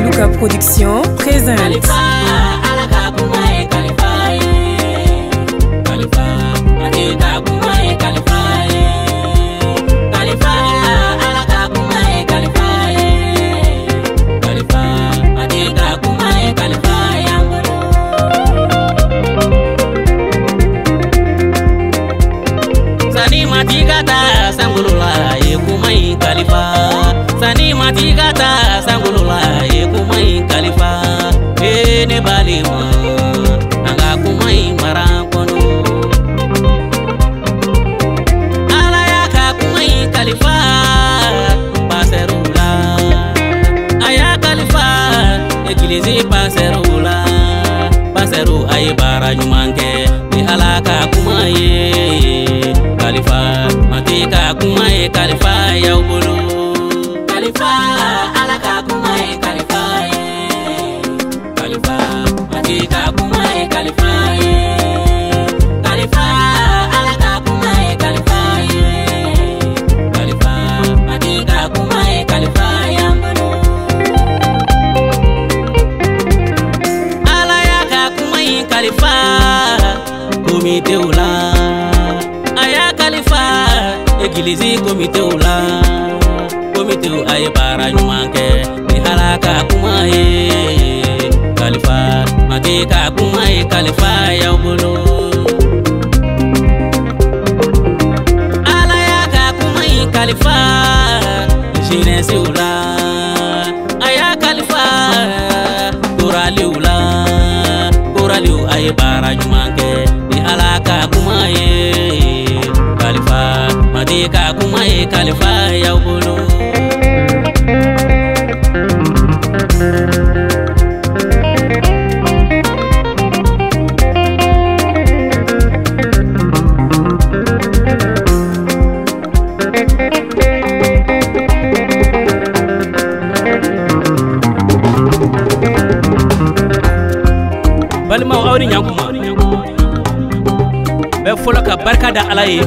Luka Production présente. Sani matigata sangolola ye kuma in kalifa e ne balima an ka kuma in mara kɔnɔ Ala y'a ka kuma in kalifa pasɛriw la a y'a kalifa egilizi pasɛriw la pasɛriw a ye baara ɲuman kɛ ni Ala ka kuma ye kalifa matigi ka kuma ye kalifa y'aw bolo. Kalifa Ala ka kuma ye kalifa ye kalifa matigi ka kuma ye kalifa ye kalifa Ala ka kuma ye kalifa ye kalifa matigi ka kuma ye kalifa y'an bolo. Ala y'a ka kuma in kalifa komitew la a y'a kalifa egilizi komitew la. Komitew a ye baara ɲuman kɛ ni Ala ka kuma ye kalifa matigi ka kuma ye kalifa y'aw bolo. Ala y'a ka kuma in kalifa jeunesse la a y'a kalifa koraliw la koraliw a ye baara ɲuman kɛ ni Ala ka kuma ye kalifa matigi ka kuma ye kalifa y'aw bolo. Balimaw aw ni ɲankuma bɛ fɔlɔ ka barika da Ala ye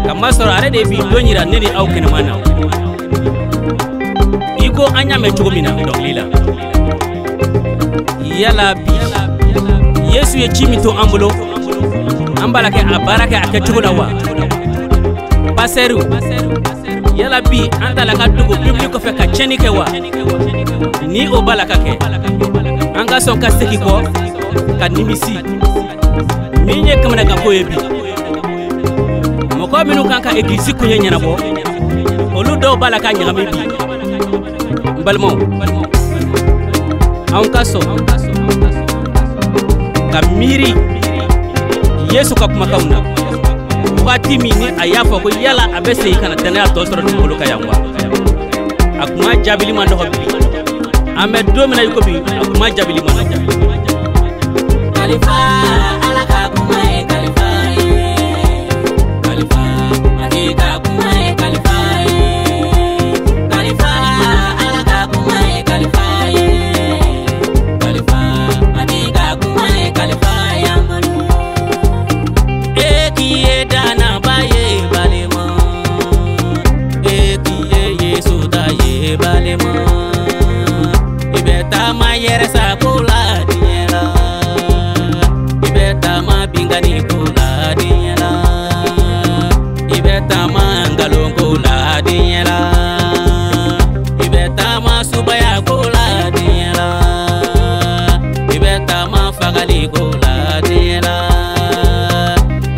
ka masɔrɔ ale de bi don yira ne ni aw kɛnɛma na i ko an y'a mɛn cogo min na dɔnkili la yala bi Yesu ye ci min to an bolo an b'a la kɛ a baara kɛ a kɛcogo la wa pasɛriw yala bi an t'a la ka dogo bibili kɔfɛ ka tiɲɛni kɛ wa ni o b'a la ka kɛ an ka sɔn ka segin kɔ ka nimisi min ye kamanaganko ye bi mɔgɔ minnu kan ka egilizi koɲɛ ɲɛnabɔ olu dɔw b'a la ka ɲagami bi n balimaw anw ka sɔn ka miiri Yesu ka kumakanw na wagati min ni a y'a fɔ ko yala a bɛ segin ka na danaya tɔ sɔrɔ dugukolo kan yan wa a kuma jaabili man nɔgɔ bi an bɛ don min na i ko bi a kuma jaabili man nɔgɔ. Kalifa Ala ka kuma ye kalifa ye kalifa matigi ka kuma ye kalifa ye kalifa Ala ka kuma ye kalifa ye kalifa matigi ka kuma ye kalifa y'an bolo. E k'i ye danaba ye balima e k'i ye Yesu ta ye balima i bɛ taama yɛrɛ sago la diɲɛ la i bɛ taama binkanni ko la diɲɛ la i bɛ taama nkalon ko la diɲɛ la i bɛ taama subaya ko la diɲɛ la i bɛ taama fagali ko la diɲɛ la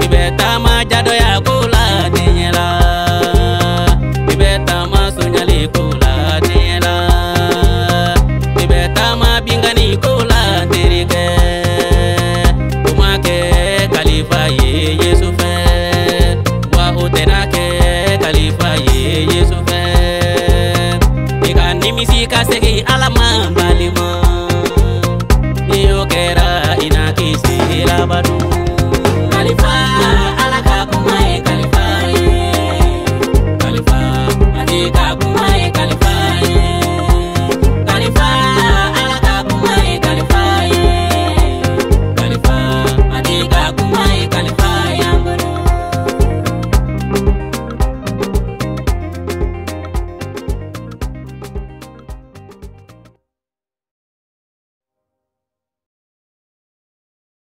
i bɛ taama jadɔya ko la diɲɛ la i bɛ taama soɲali ko la diɲɛ la i bɛ taama binkanni ko la terikɛ o ma kɛ kalifa ye.